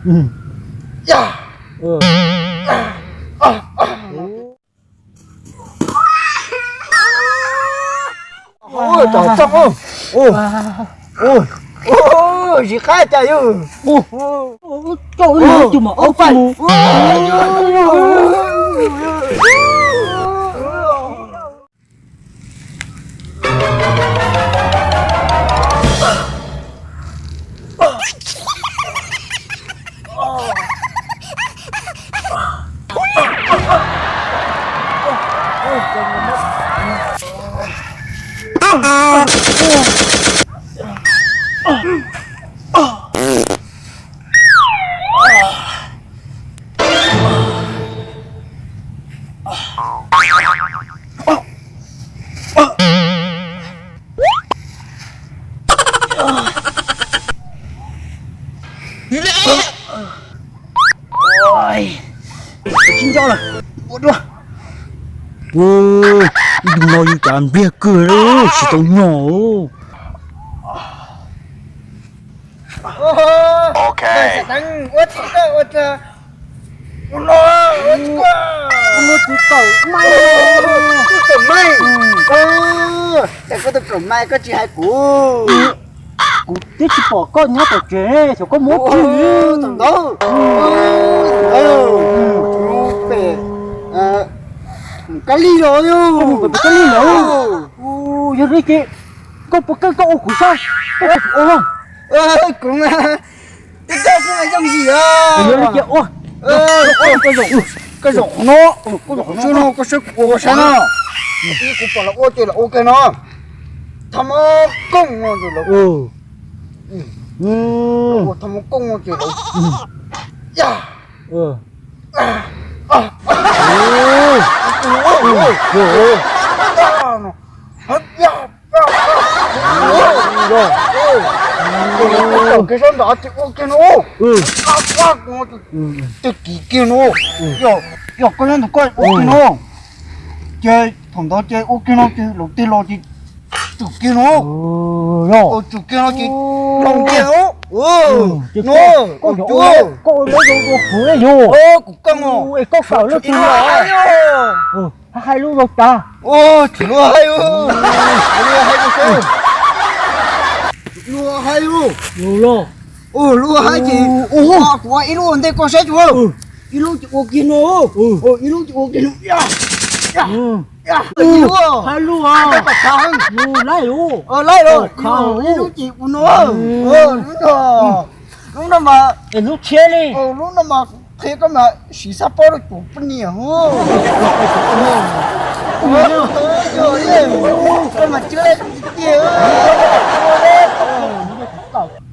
Ua, tsom txog. Ua, ua, ua, tsis qab cas yog. Ua, ua, ua, ua, ua, ua, ua, Tsis nco lawm, ua dua. Tus no yus cas npliag kawg li, tsis tau nyog. Ok. Ua tsis tau, ua tsis tau. Ua no, ua tsis tau. Ua no tsis tau, mai. Tsis tau mai. Ua, cas koj tau kaum mai koj tsis hais kuv? Kuv twb tsis pom koj nyob tom tsev, xyov koj muab twg. Thaum ntawd, thaum ntawd, pem Kab Lis los yog. Kab Lis los. Yog li ces koj puas kawg koj ua kuv saib, koj puas ua? Kuv mas twb kawg xwb mas yooj yim os. Yog li ces ua, koj zaum qhov no, koj zaum qhov no, koj saib kuv ua saib no. Ib kuv pom lawv ua ces lawv ua kiag no. Thaj mab kooj no ces lawv ua, thaj mab kooj no ces lawv ya. Ces lawv ua kiag sab nrad ces ua kiag no. Tej kiv kiag no. Yog koj nyob ntawm koj ua kiag no. Ces thaum ntawd ces ua kiag no ces lawv tej los ces tsum kiag no. Tsum kiag no ces dhau kiag no. No, koj ua, koj ua lawv zoo dua kuv yog. Kuv koj, es koj kawm lub twg los? Hais lus zoo cas. Tsis luag hais, tsis luag hais, luag hais. Luag hais ces kuv ua ib lub ua ntej koj saib tsuas. Ib lub ces ua kiag no, ib lub ces ua kiag no. Hais lus, laij lus, ib lub ces ua no. Lub no, lub no mas, lub no mas qhia koj mas siv xab paub rau tus poj niam. Koj mas tsis laij tiag.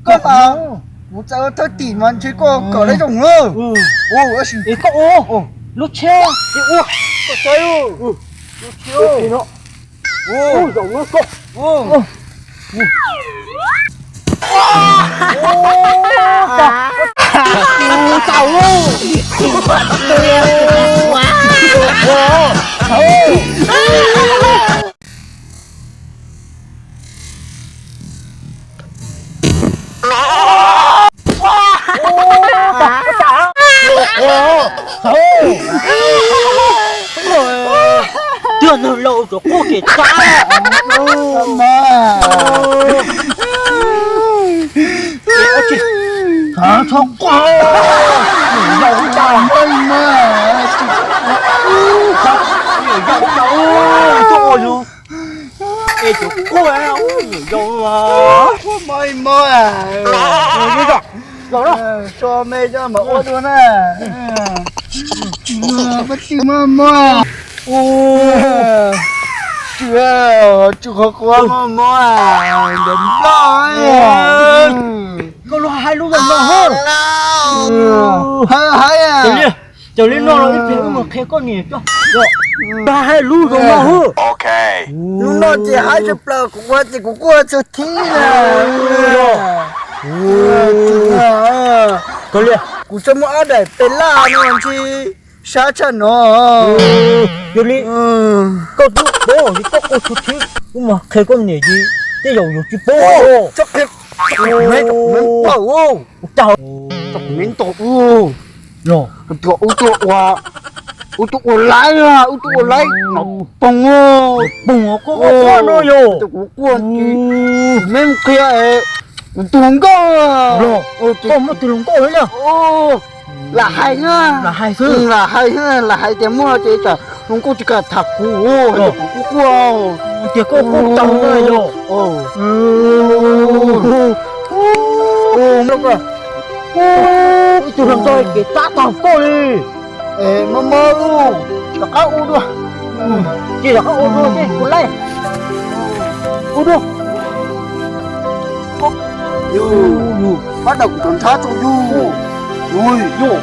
Koj mas, kuv txawm thawj tim mas ntshe koj kawm lawv zoo na. Es koj ua lub tsheb, koj saib, lub tsheb no, zaum no koj. Twb nag laus tsuas quaj kev txaj. Txhob quaj, niam yau tas, niam yau tas, tuaj ua yus es tsuas quaj, niam yau. So me coj mas ua dua na. Pab tsis maj maj. Tsw, tsw qhov quav maj maj ntawm nploj. Koj luag hais lus zoo no hos. Hais, hais. Raws li no los ib pliag wb mus qhia koj niam coj. Luag hais lus zoo no hos. Lub no ces hais tshaj plaws, kuv ua ces kuv quaj txhua thib na. Kuv tsuas muaj ob daim pes laj no ntshe sab tshaj no. Yog li koj twb paub li koj quaj txhua thib, wb mus qhia koj niam ces tej zaum yus tsis paub. Txhob qhia, kuv me, kuv me paum. Tau kuv me ntaus ub. Yog, ub tuaj ua, ub tuaj ua laib, ub tuaj ua laib no poog. Poog koj quaj no yog. Kuv quaj, me qhia kuv tus hluas nkauj. Koj muaj tus hluas nkauj lawm. Lam hais, lam hais xwb, lam hais, lam hais tias muaj ces tsam hluas nkauj tsis kam tham kuv, kuv quaj quaj. Tias koj quaj tau na yog. Ib tug hluas nkauj ces tab tag koj li. Mob mob, rov qab ua dua. Ces rov qab ua dua ces kuv laij. Ua dua. Yus, yus, pab daws kuv cov ntshav rau yus. Ui, yus,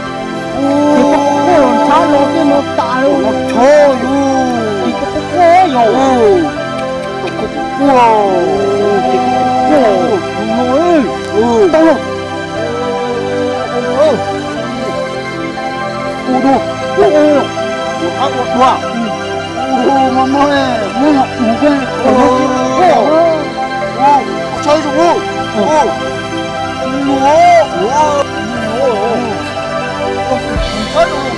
ces koj quaj los ntshav no thiaj no tas li. No tshov yus. Ces koj quaj quaj yog. Koj quaj, ces koj quaj no. Tau los. Ua dua, ua dua, ua dua. Ua dua, mob mob, mob mob, ua dua. Ua, ua tshawb zoo. Ua, ua, ua, ua, ua tshawb zoo.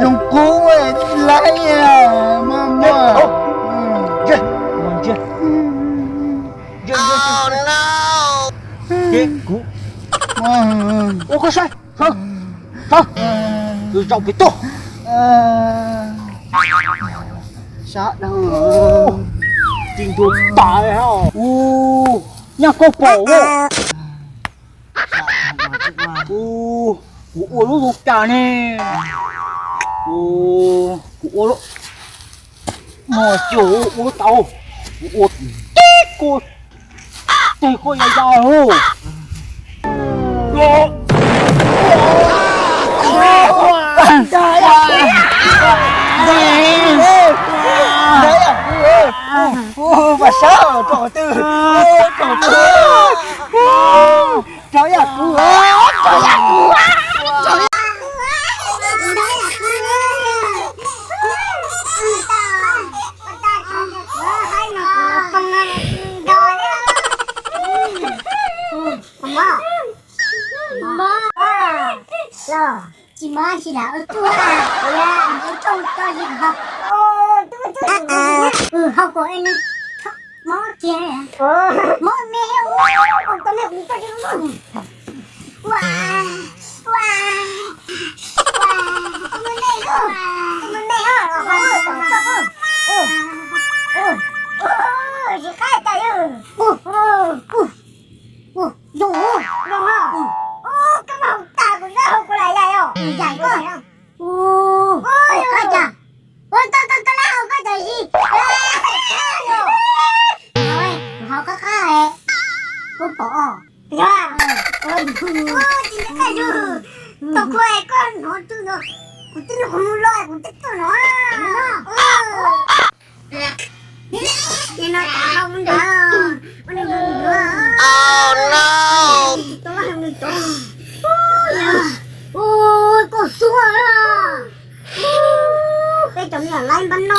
Zoo kub, zoo kub, laib, mob mob. Ua koj saib, zaum pem tuaj. Sab dawb, tsis ntuag tas. Ua, nyaj koj pom. Ua, kuv ua lub zoo cas ne? Ua, kuv ua lub no ces ua tau, kuv ua tib koj, teg koj ya ya lawm. Mas sab rau qhov twg, rau qhov twg, rau yam kuv, rau yam kuv. Tsis muaj tsis lam ua tuaj, ua rooj tso li ho. Hau kom mob kiag, mob me, ua me, ua me, ua me, tsis qab tas. Zoo, zoo, koj mas tas kuv zab hauv kuv lam yais os. Yais koj, ua tau tau tau lab hauv koj tas zis. Hauv qab qab, koj pom os. Tsis ntxim qab yus, tau khuv koj hnov twg no, kuv twb hnov kuv mus los kuv twb tuaj no. Ua no, ua no, ua no. Ua, koj xub a. Peb cov me nyuam laib npab no.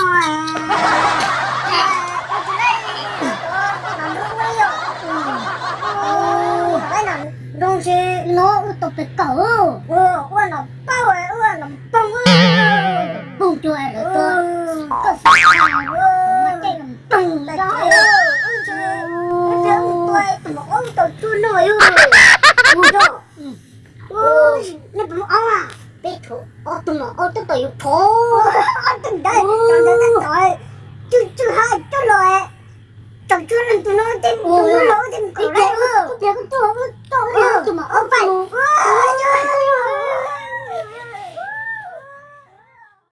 Zoo si no ua tau pes kawm. Ua no pauj, ua no poog, poog cuag lawv tua. Koj xub a, tej poog lawm. Tus mos ob tau tsuag no yog. Nej puas muaj aub a? Peb tshuav ob tug mos aub tab tom yuav phov. Ob tug ntawd, cov ntawd tab tom tsw tsw ha coj los, tau tshuav leej twg no tej tus no los tej mus kom lawm. Tus mos ob tau.